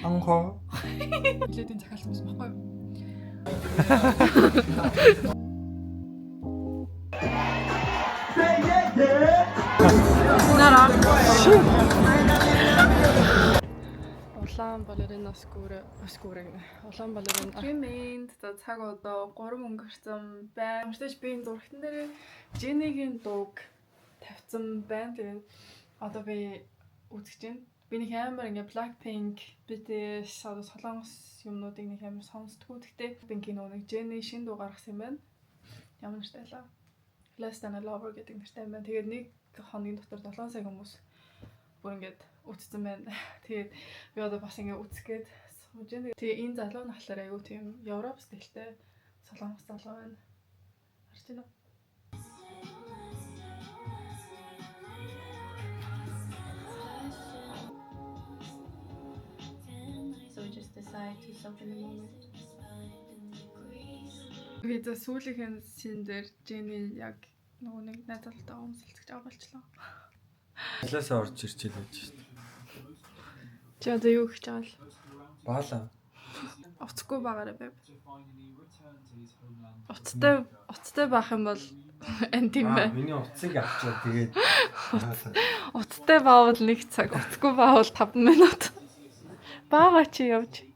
Анхоо. Билетийн захиалсан байсан байхгүй юу? Нара. Улаан балерина скүрэ скүрэ гэнэ. Улаан балерина. Ремэнд за цаг одоо 3 өнгөрцөн байна. Ямартай ч би энэ зурагтан дээр Женигийн дууг тавьсан байна. Тэгээд одоо би үзэж байна. Би нэг амар ингээ Blackpink, BTS одоо солонгос юмнуудыг нэг амар сонсдгоо. Гэхдээ Blackpink-ийн нөгөө нэг Jennie шинэ дуу гаргасан юм байна. Ямар нэртэй лээ? Less Than a Lover гэдэг нэртэй юм байна. Тэгээд нэг хоногийн дотор 7 сая хүмүүс бүр ингээд үтцсэн байна. Тэгээд би одоо бас ингээ үзэх гээд сууж байна. Тэгээ энэ залуу нь болохоор айгүй тийм Европ стилтэй солонгос залуу байна. Харж байна уу? So we just decide to soak in the moment. Тэгээ за сүүлийнхэн син дээр Jenny яг нөгөө нэг найз залуутайгаа өмсөлцөж байгаа болчлоо. Талаасаа орж ирчээд байж шүү дээ. Чи одоо юу хийж байгаа л? Баала. Уцгүй багаарай байв. Уцтай уцтай байх юм бол энэ тийм Аа, бай. миний утсыг авчаад тэгээд Уцтай баавал 1 цаг, уцгүй баавал 5 минут. Баага чи явж.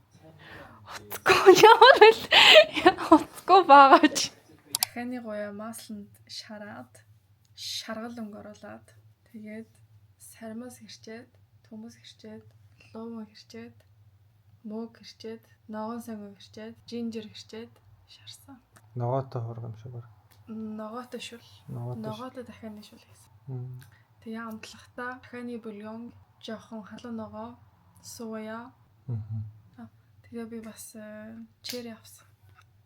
Уцгүй ямар л уцгүй баага чи. Дахианы гоёо масланд шараад шаргал өнгө оруулаад тэгээд сармас хэрчээд, төмөс хэрчээд, лууван хэрчээд, мөөг хэрчээд, ногоон сонгон хэрчээд, жинжер хэрчээд шарсан. Ногоотой хургам шиг баг. Ногоотой шүл. Ногоотой. Ногоотой дахианы шүл гэсэн. Тэгээ амтлахтаа дахианы бульон, жоохон халуун ногоо, соя. Мм. Тэгээ би бас черри авсан.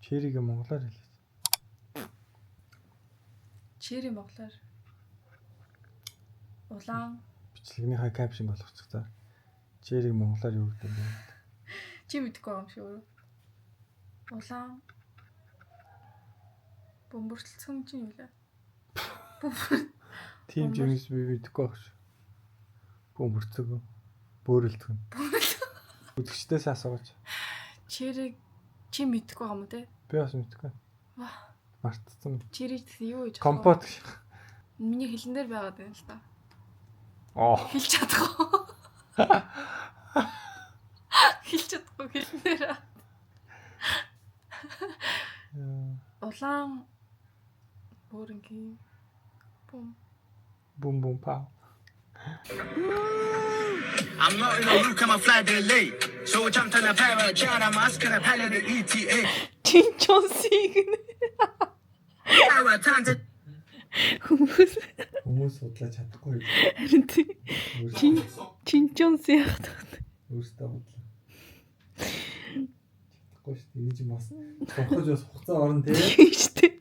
Чериг монголоор хэлээ. Черри монголоор улаан Бичлэгнийхаа капшн болгочих та. Чериг монголоор юу гэдэг юм бэ? Чи мэдэхгүй байгаа юм шиг өөрөө. Улаан бөмбөрцөлцөн чинь юу лээ? Тийм Бөмбөр- юмс би мэдэхгүй байх шүү. Бөмбөрцөг. Бөөрөлцгөн. Үзэгчдээс асууж. Черри чи мэдэхгүй байгаа юм уу те? Би бас мэдэхгүй. Ваа. Мартцсан. Черри гэсэн юу гэж Компот гэж. Миний хэлэн дээр байгаад байна л да. Аа. Хэлж чадахгүй. Хэлж чадахгүй хэлэн дээр. Улаан бөөрөнгийн бум Бум бум пау. I'm not in a loop, I'm a fly delay. So I jumped on a parrot, jet, I'm asking a pilot the ETA. Чинчонсиг гэнэ. Our time to Хүмүүс Хүмүүс судлаж чадахгүй. харин тийм чин чинчонс яах вэ? Өөртөө судлаа. Чадахгүй шүү дээ. Энэ чинь бас сурах бас хугацаа орно тий. Тийм шүү дээ.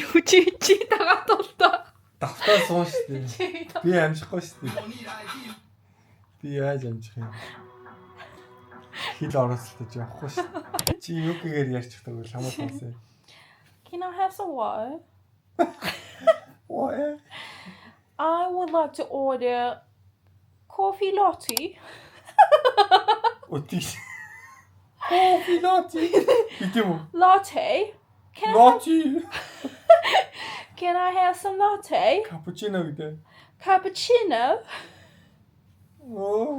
Юу чи чи дагаад тултаа. Давтаа суун шүү дээ. Би амжихгүй шүү дээ. Би яаж амжих юм? Хил орооцолтож явахгүй шүү дээ. Чи юу гэгээр ярьчих даа хамаа сонсъё. Can I have some water? Ой. I would like to order coffee latte. Өтий. Кофе лати. Идэв үү? Latte? Can I, Лати. can I have some latte? Капучино гэдэг. Cappuccino? Оо.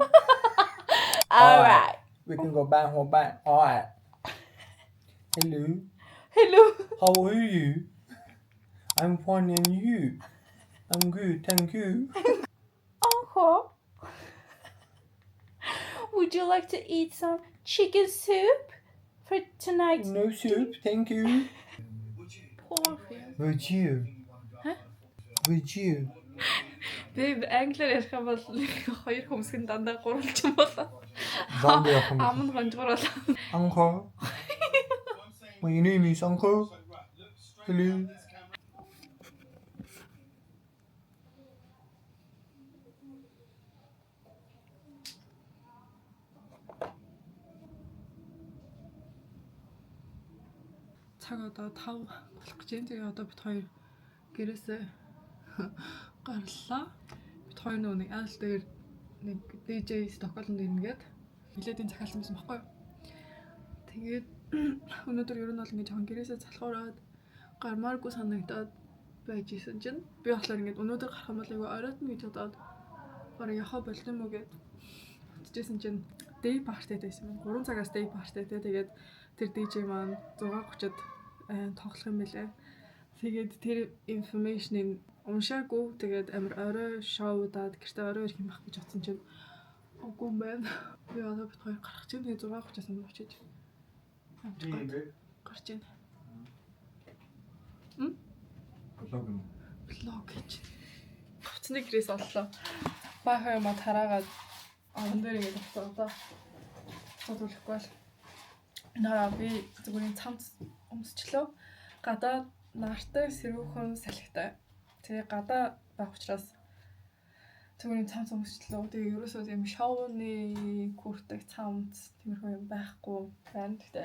All right. We can go back home back. All right. Hello. Hello. How are you? I'm fine and you? I'm good, thank you. Uncle. Would you like to eat some chicken soup for tonight? No soup, thank you. Poor you. Would you? Huh? Would you? Би англиар ярих юм бол хоёр хөмсгөн дандаа гурвалжин болоо. Зомби явах юм. Ам нь гонжгор болоо. Uncle. My name is Uncle. Hello. Цаг одоо 5 болох гэж байна. Тэгээ одоо бид хоёр гэрээсээ гарлаа. Бид хоёр нөгөө нэг айл дээр нэг DJ Стокгольмд ирнэ гээд. Билетийн захиалсан байсан байхгүй юу? Тэгээд өнөөдөр ер нь бол ингээд жоохон гэрээсээ залхуураад гармааргүй санагдаад байж исэн чинь би болохоор ингээд өнөөдөр гарах юм бол айгүй оройтно гэж бодоод бараг явах болт юм уу гэд бодчихсэн чинь day party байсан юм. 3 цагаас day party те. Тэгээд тэр DJ маань 6:30-д тоглох юм байлээ. Тэгээд тэр information-ыг уншаагүй. Тэгээд амар орой шоудаад гэртээ орой ирэх юм байх гэж бодсон чинь үгүй юм байна. Би одоо бид хоёр гарах чинь тэгээд 6:30-аас өмнө очиж амжих гээд гарч байна. Vlog юм. Vlog гэж. Хувцсны гэрээс оллоо. Баахан юм тараагаад орон дээр ингэж авсан одоо. Цод үлэхгүй бол. Наа би зүгээр юм цамц өмсчлөө. Гадаа нартай сэрүүхэн салхитай. Тэгээ гадаа байх учраас зүгээр юм цамц өмсчлөө. Тэгээ ерөөсөө тийм шоуны күртэг цамц тиймэрхүү юм байхгүй байна. Гэтэ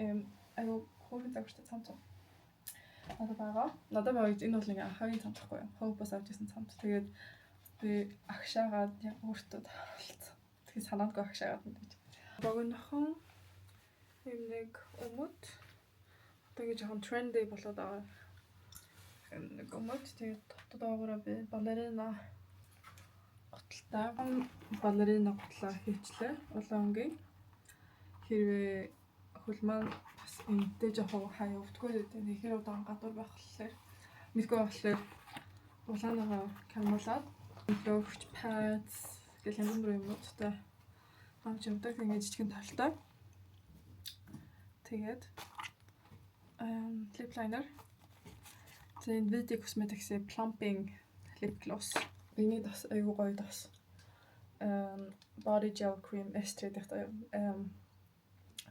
юм аюу хөөрхөн загвартай цамц. Надад байгаа. Надад байгаа гэж энэ бол ингээ ахагийн цамц байхгүй юу? Хоупос авч ирсэн цамц. Тэгээд би агшаагаад яг өөртөө тааралцсан. Тэгэхээр санаандгүй агшаагаад мэдээж. Богинохон юм нэг өмд. Одоо ингээ жоохон trendy болоод байгаа. Юм нэг өмд. Тэгээд дотоод доогоороо би балерина гуталтай. Балерина гутлаа хийчлээ. Улаан өнгийн. Хэрвээ хөл маань бас энтэй жоохон хаа явдггүй гэдэг. Тэгэхээр удаан гадуур байх болохоор мэдгүй болохоор улааныгаа камуулаад лөвч pads гэх янз бүрийн юмнуудтай авч явдаг. Ингээд жижигэн толтой. Тэгээд lip liner. Тэгээд VD Cosmetics-ийн plumping lip gloss. Миний тос айгүй гоё тос. Body gel cream S3 гэдэг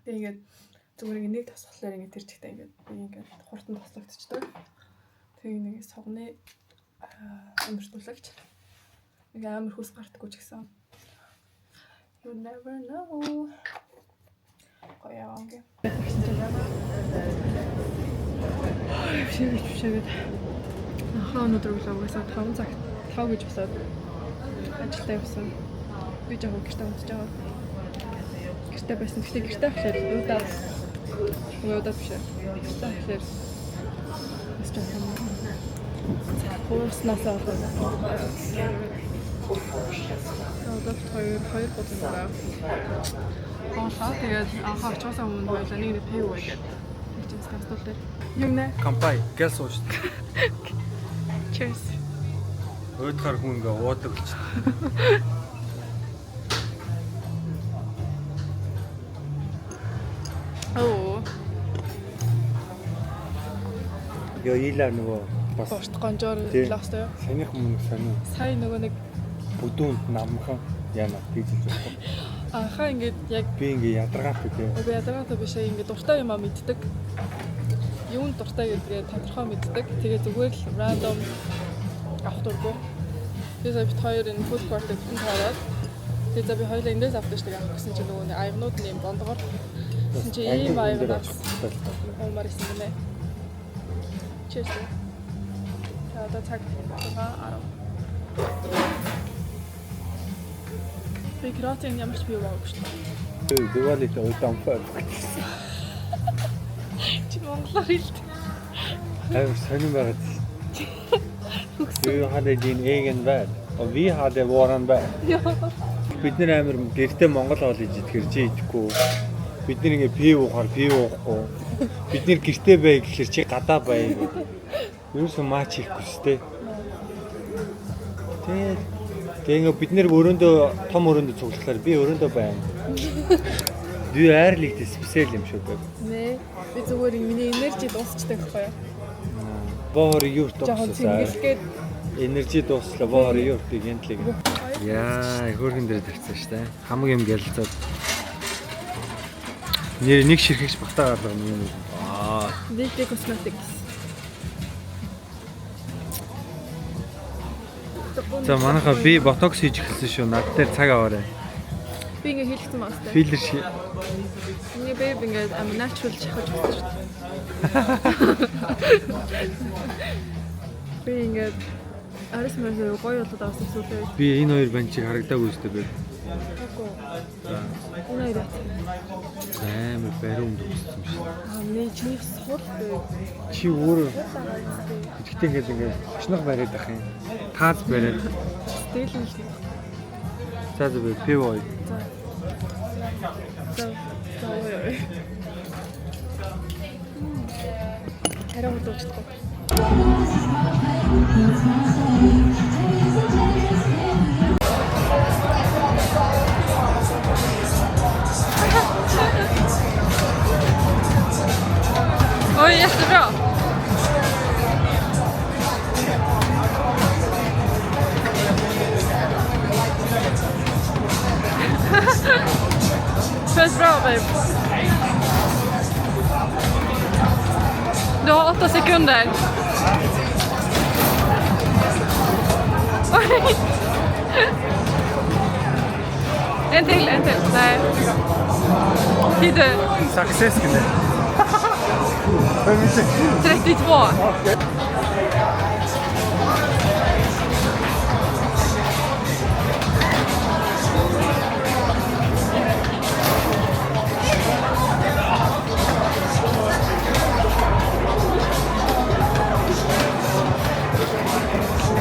тэг ингээд зүгээр ингээд нэг тосглохлоор ингээд тэр чигтээ ингээд би ингээд хурдан тослогдчихдог. Тэгээ нэг сугны өндөртүүлэгч. Нэг амар хөлс гартаггүй ч гэсэн. You never know. Гоё ингээ. Бишээгээд бишээгээд. Ахаа өнөөдөр өглөө угаасаа 5 цагт 5 гэж босоод ажилдаа явсан. Би жоохон гэртээ унтж байгаа. Гэртээ байсан. Гэтэ гэртээ болохоор уудаад уудаад биш. Гэртээ болохоор бас жоохон хуурснаасаа болоод одоо хоёр хоёр гол юм. Хоолоо тэгээд анхаа очихоосоо өмнө хоёлаа нэг нэг пэв гэдэг. Нэг чинь стол дээр. Юм нэ. Кампай гэл сууж. Cheers. Уйдахаар хүн ингээ уудаг болчихсон. Оо. Йоо илаа нөгөө бас Урт гонжоор Тий. лостой юу? санийх мөн сонио. Сая нөгөө нэг Бүдүүн намхан яана гэж хэлж байна. анхаа ингээд яг Би ингээ ядаргаатай тий. үгүй ядаргаатай биш ээ ингээд дуртай юм а мэддэг. Юунд дуртай гэдгээ тодорхой мэддэг. Тэгээ зүгээр л random авах дургүй. Тэгээ сая бит хоёр энэ food court-ыг бүтэн таарад. Тэгээ за би хоёлаа эндээс авдаг шүү дээ авах гэсэн чинь нөгөө нэг аягнууд нь юм бондгор. Гэсэн чи ийм аягнаас уумар исэн гинэ. Cheers. За одоо цаг 6:10. Би Кроатийн ямар ч бий байгаагүй шүү дээ. Det var lite utanför. Чи монголоор хэлдэг. Амар сонин байгаад. Du hade din egen värld och vi hade våran värld. Бид нэр амар гэртээ монгол хоол хийж идэхэр чи идэхгүй. Бид нэр ингээ пив уухаар пив уухгүй. Бид нэр гэртээ бай гэхэр чи гадаа бай гэдэг. Ерөөсөн матч хийхгүй шүү дээ. Тэгээд тэгээ ингээ бид нэр өрөөндөө том өрөөндөө цуглахлаар би өрөөндөө байна. Du är lite speciell юм шүү дээ. Нэ. Би зүгээр миний energy дуусчдаг байхгүй юу? Vad har du gjort Жохон också så här? цэнгэлэх гээд Energy дууслаа. Vad har du gjort egentligen? Яа, хөөрхөн дээр тавьсан шүү дээ. Хамаг юм гялцаад. Нэр нэг ширхэгч багтаа гаргана юм. Аа. VD Cosmetics. За манайхаа би ботокс хийж эхэлсэн шүү. Над дээр цаг аваарай. Би ингээ хийлгэсэн байгаа сте. Филлер ши. Миний babe ингээд амар natural шахаж өгсөн шүү дээ. Би ингээд арис мөрөөр гоё болоод авсан сүүлээ. Би энэ хоёр банчиг харагдаагүй шүү дээ. Үгүй. Үнэ яа. Амар бариум дүүссэн юм шиг. Аа нэ чиний сул бэ. Чи өөрөө гэхдээ ингээд ингээд хошнох бариад ах юм. Тааз бариад. Стил л. За за би пиво. За. За. За ой. Арай урд уучихдаг. Oj, jättebra! Känns bra, babe. Du har 8 sekunder. Oj. En till, en till. Nej. Titta, Success гинэ. 32.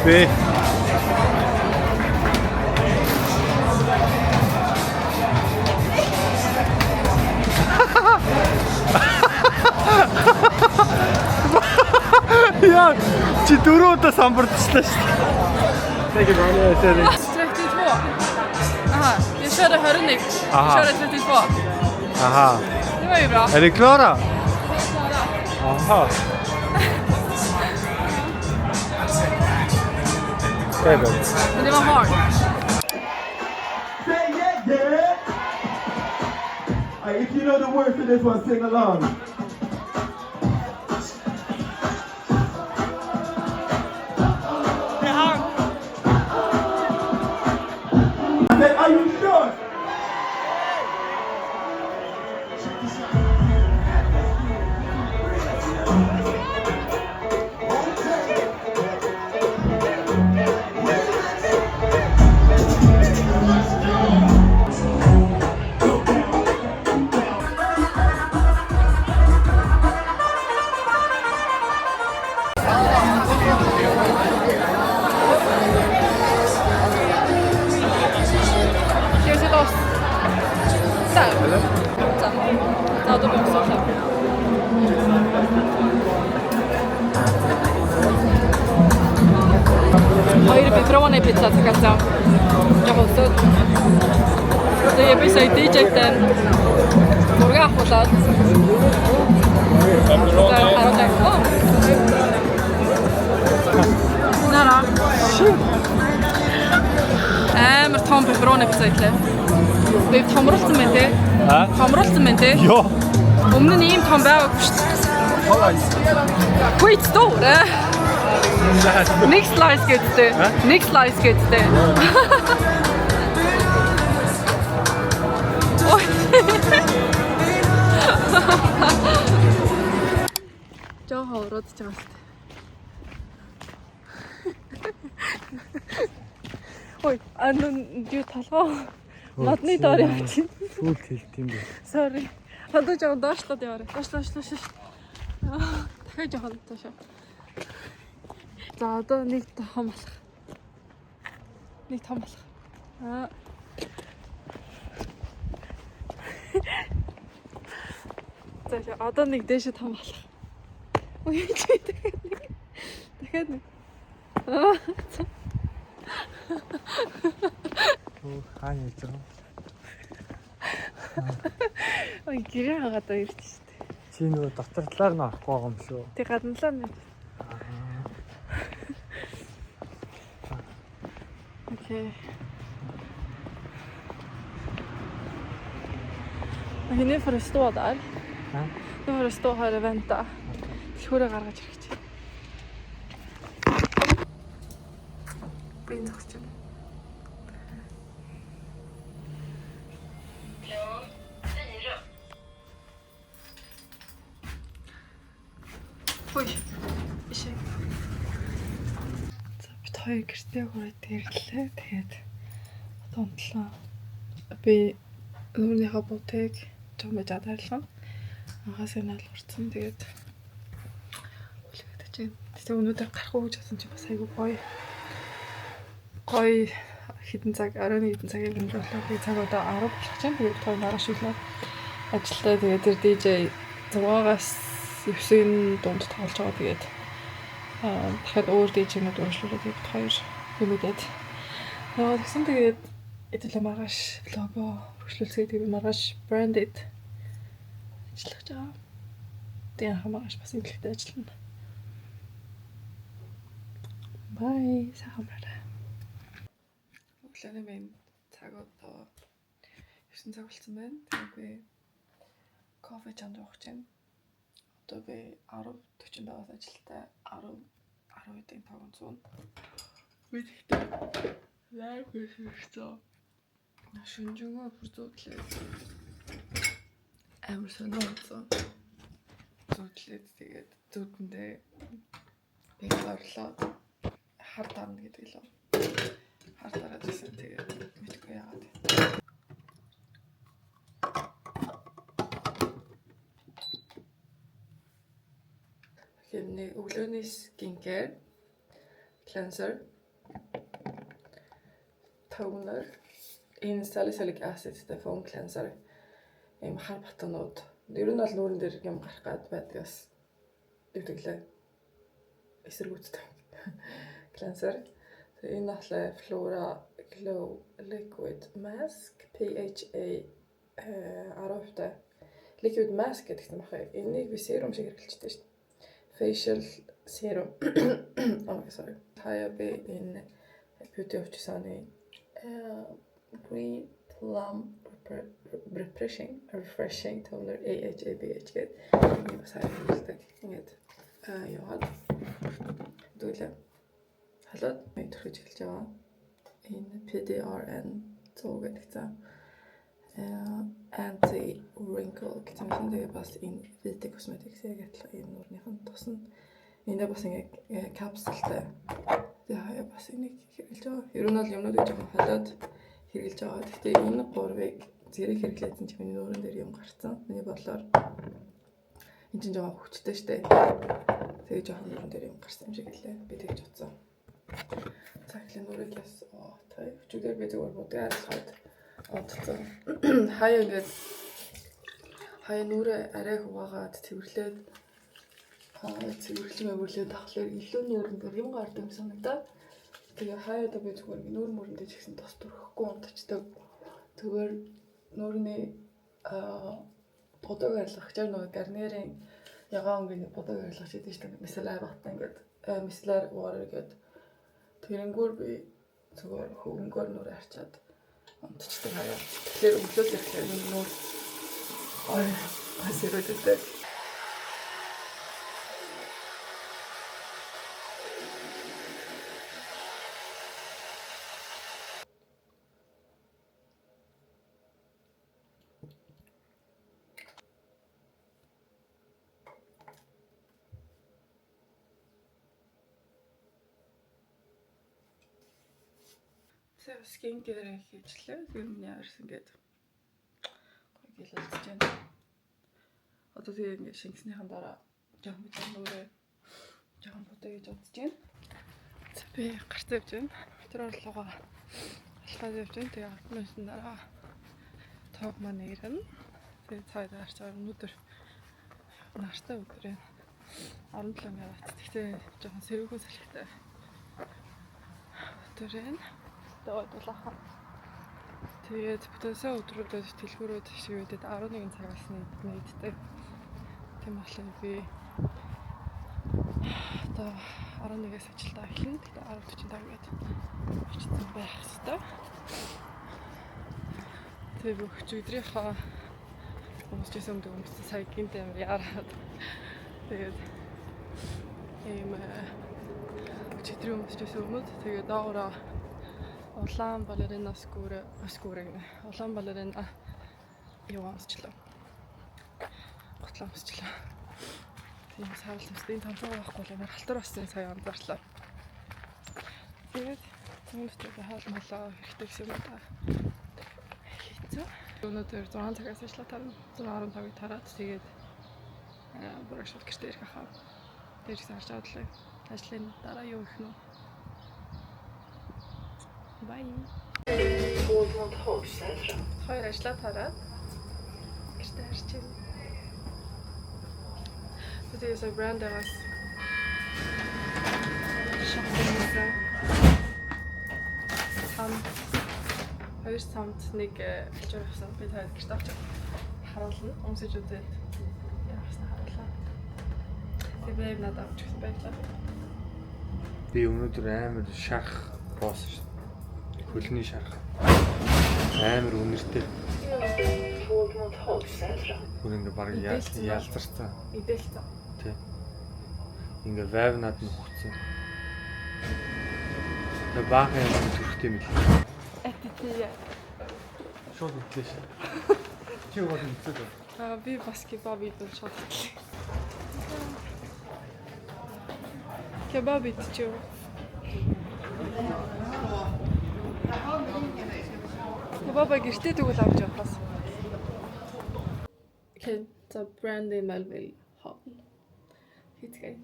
Бэ. Яа, чи дөрөв удаа самбардчихлаа шүү дээ. Thank you very much. 32. Aha, jag körde 21. Jag Aha. körde 32. Аха. Det var ju bra. Är ni klara? Aha. Okay, babe. Men det var hard. Say yeah, yeah. Alright, if you know the words to this one, sing along. I said, are you sure? Ska vi sätta oss där? Eller? Ja, då blir vi så klara. Хоёр pepperoni пицца захиалсан. Яг өсөд. Тэгээ би сая DJ-тэй зураг авахулаад. Харуулдаг. Нара. Амар том pepperoni пицца идлээ. Би томруулсан байна те. А? Томруулсан байна те. Йоо. Өмнө нь ийм том байгаагүй шүү дээ. Skitstor! Нэг slice гэдтэй. Нэг slice гэдтэй. Ой. Жохоо уруудж байгаа шүү дээ. Ой, ан юу толгоо модны доор явчих. Сүүлд хэлт юм бэ. Sorry. Одоо жоохон доошлоод яваарай. Доошлоо, доошлоо, доошлоо. Дахиад жоохон доошоо. За одоо нэг том алах. Нэг том алах. Аа. За одоо нэг дээшээ том алах. Ой чи дахиад нэг. Дахиад нэг. Аа. Хаана ярьж байгаа юм? Ой гэрээ хагаад ирж штэ. Чи нөгөө дотор талаар нь орохгүй байгаа юм шүү. Тэг гадналаа нэг. Okej. Okej, nu får du stå där. Ja. Nu får du stå här och vänta. Түлхүүрээ гаргаж ирэх гэж. Би энэ зогсож байна. Ой. Ишээ. За бид хоёр гэртээ хүрээд ирлээ. Тэгээд одоо унтлаа. Би нүүрнийхээ бутыг жоохон байж арилгана. Анхаас нь алгуурсан. Тэгээд үлгэдэг чинь. Тэгтээ өнөөдөр гарах уу гэж бодсон чинь бас айгүй гоё. Гоё хэдэн цаг, 11 хэдэн цагийг өнгөрүүлээ. Би цаг одоо 10 болох чинь. Тэгээд хоёр маргааш өглөө ажилдаа тэгээд тэр DJ 6-аас 9-ийн дунд тоглож байгаа. Тэгээд дахиад өөр DJ-нүүд өөрчлөлөө. Тэгээд хоёр юм идээд. Тэгсэн тэгээд хэдүүлээ маргааш vlog-оо үргэлжлүүлсэй. Тэгээд маргааш branded ажиллаж байгаа. Тэгээд анх маргааш бас имлэгтэй ажиллана. Bye. Сайхан амраарай. Өглөөний мэнд цаг одоо 9 цаг болсон байна. Тэгээд би кофе чамд уух гэж байна. Одоо би 10:45-аас ажилтай 10 10-ийн тогон цуун. Би тэгтээ лайв хийсэн. Шүнжэнгөө бүр зүүдлээ. Амар сонирхолтой. Зүүдлээд тэгээд зүүдэндээ би орлоо. Хар дарна гэдэг лөө. Хар дараад ирсэн. Тэгээд мэдгүй яагаад. Тэгэхээр нэг өглөөний skincare, cleanser, toner, энэ salicylic acid-тэй foam cleanser, ийм хар батнууд. Ер нь бол нүүрэн дээр юм гарах гад байдаг бас дэгдэглээ. Эсэргүүцтэй cleanser. Тэгээ энэ болохоор Flora Glow Liquid Mask PHA 10%-тай liquid mask гэдэг юм байна. Энийг би serum шиг хэрэглэжтэй шүү дээ. Facial serum. Oh sorry. Тая би энэ Beauty of Joseon-ы Green Plum Refreshing Toner AHA BH гэдэг энийг бас хэрэглэдэг. Ингээд яваад дүүлээ. Халаад мен төрхөж эхэлж байгаа. Энэ PDRN 100 гэдэг цаа anti wrinkle гэсэн юм. Тэгээ бас энэ VT Cosmetics яг адилхан энэ нүүрнийх нь тусна. Эндээ бас ингээ капсултай. Тэгээ хаяа бас энийг хэрэглэж байгаа. Ер нь бол юмнуудыг жоохон холиод хэрэглэж байгаа. Гэхдээ энэ гурвыг зэрэг хэрэглээсэн чинь миний нүүрэн дээр юм гарцсан. Миний бодлоор энэ чинь жоохон хүчтэй штэ. Тэгээ жоохон нүүрэн дээр юм гарсан юм шиг лээ. Би тэгж утсан. За эхлээ нүрийг яс тай. Өчигдөр би зүгээр будгийг арилгаад унтцсан. Хаяа ингээд хаяа нүрээ арай хуваагаад цэвэрлээд цэвэрлэн өвөрлөө тахлаар илүү нүүрэн дээр юм гардаг юм санагдаад. Тэгээ хаяада би зүгээр нүүр мөрөндөө ч гэсэн тос түрхэхгүй унтчдаг. Зүгээр нүүрний бодог арилгахчаар нөгөө гарнерын ягаан өнгөний бодог арилгах гэдэг чинь мисэлэр батна ингээд мисэлэр water гэдэг тэрэнгүүр би зүгээр хөвөнгөөр нүрээ арчаад унтчдаг хаяа. Тэгэхээр өглөө ирэхээр нүүр ой бас ирүүлдэг. Skincare хийчлээ. Тэгээ миний арьс ингээд гоё гэлэлцэж байна. Одоо тэгээ ингээд шингэснийхэн дараа жоохон нүрээ жоохон будаа гэж бодож байна. За би гарцаа явж байна. Метро орлогоо алхаад явж байна. Тэгээ 10 минутын дараа тоог маань ирнэ. Тэгээ цаад гарч байгаа өнөөдөр нартай өдөр байна. 17 градус. Тэгтээ жоохон сэрүүхэн салхитай өдөр байна. Дуулаахан. Тэгээд бүтэнсээ өдрүүдэд дэлгүүрүүд шивэдэд 11 цагаас нэгддэг. Тийм болохоор би одоо 11-ээс ажилдаа эхэлнэ. Тэгээд 10:45 гээд очсон байх хэвээр. Тэгээд өчигдрийнхөө өмсчихсэн өмдөг өмссөн сая гинт амар яарад. Тэгээд ийм өчигдрийн өмсчихсэн өмд тэгээд доогоороо улаан балерина скүрэ гэнэ. Улаан балерина юу өмсчлээ. Гутлаа өмсчлээ. Тийм савл өмсдөг. Энэ томцоо байхгүй бол амар халтур болсон сая анзаарлаа. Тэгээд өмнө дотор хоол молоо хэрэгтэй гэсэн юм да. Өнөөдөр 6 цагаас ажиллаа тарна. 6:15-ыг тараад тэгээд бураг шууд гэртээ ирэх хаа. Дээрээс харж авдлаа. Ажлын дараа юу их нэ? Bye. Хоёр ажиллаа тараад гэртээ харж байна. Тэгээд сая брэндээс shopping хийсэн. Цам хоёр цамд нэг хажуур авсан. Би таад гэртээ авчих харуулна. Өмсөж үзээд явсан харуулаа. Тэгээд би надад авч өгсөн баярлалаа. Би өнөөдөр амар шарх боосон шүү дээ. Хөлний шарх. Амар үнэртэй. Бүр ингээ баг ялзарсан. Идэлцэн. Тий. Ингээ вайвнаад нь хөцсөн. Тэгээ баахан юм төрхтэй юм л. Атития. Шууд идлээ шүү. Чи гол идсэн үү? Аа би бас кебаб идвэл шууд идлээ. Кебаб идчихв. Кебаба гэртээ тэгвэл авч явахаас. Окей, за Brandy Melville хоол. Хийцгээе.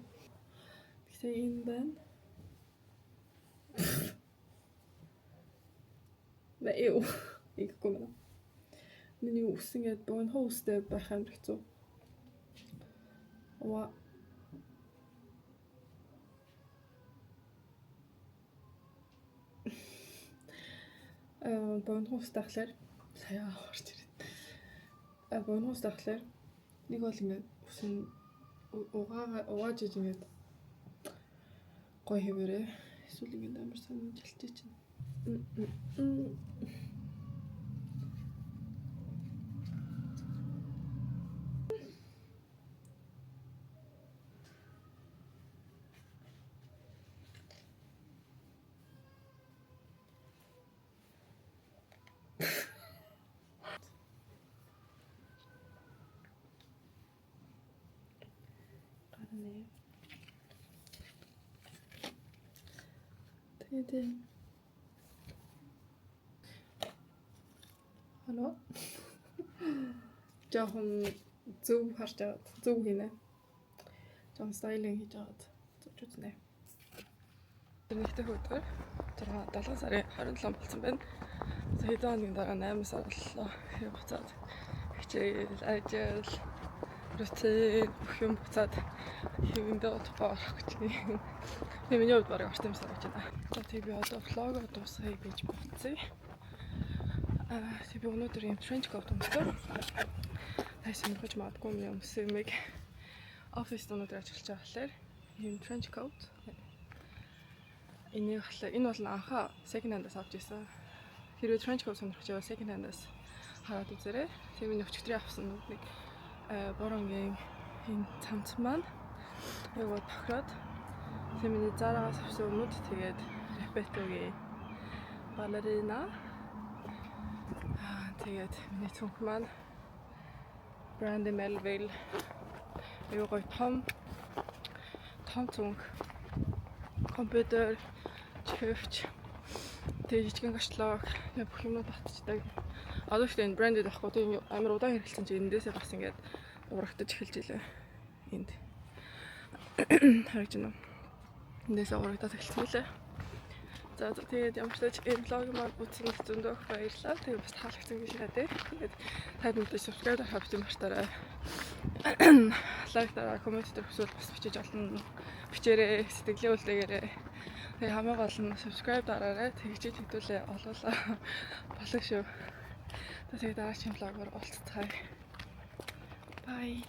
Гэхдээ энэ байна. Мэ юу. Игэхгүй мэн. Миний үс ингээд богино үстэй байх амар хэцүү. Ва. Богино үстэй ахлаар сая орж ирээд. Богино үстэй ахлаар нэг бол ингээд үс нь угааж иж ингээд гоё хэвээрээ эсвэл ингээд амар сонин жилчээ чинь. Гарна. Тэгээд Hallo. Жохон зөв харж аваад зөв хийнэ. Жохон styling хийж аваад зурж үзнэ. Нэгдэх өдөр 6 7 сарын 27 болсон байна. За хэдэн хоногийн дараа 8 сар боллоо. Хэрэг буцаад хичээл, ажил, рутин бүх юм буцаад хэвэндээ удахгүй орох гэж байна. Тэгээ миний хувьд бараг орт юм санагдаж байна. За тэг би одоо vlog оо дуусгая гэж бодсон. Тэг би өнөөдөр юм trench coat өмсдөө. Та сонирхож магадгүй миний өмссөн юмыг оффист өнөөдөр ажиллаж байгаа болохоор ийм trench coat. Энийг болохоор энэ бол анхаа second hand-аас авч ирсэн. Хэрвээ trench coat сонирхож байвал second hand-аас хараад үзээрэй. Тэгээ миний өчигдрийн авсан нэг боронгийн энэ цамц маань айгуу тохироод тэгээ миний Zara-гаас авсан өмд тэгээд Repetto-гийн балерина. Тэгээд миний цүнх маань Brandy Melville айгуу гоё том том цүнх, компьютер, чихвч, тэгээд жижигэн кошелёк бүх юмнууд татчихдаг. Одоо ихтэй энэ branded байхгүй тийм амар удаан хэрэглэсэн чинь эндээсээ бас ингээд урагтаж эхэлж илээ. Энд харагдаж байна уу? Эндээсээ урагдаад эхэлсэн лээ. За тэгээд ямар ч тач энэ vlog маань үзсэн зөндөө их баярлалаа. Тэгээд бас таалагдсан гэж найдаа. Тэгээд та мэдээж subscribe дарахаа битгий мартаарай. Like дараа, comment дээр хүсвэл бас бичиж олно. Бичээрэй, сэтгэлээ үлдээгээрэй. Тэгээд хамгийн гол нь subscribe дараарай. Тэгжиж хэдүүлээ олоолаа болно шүү. Тэгээд дараагийн vlog оор уулзцгаая. Bye.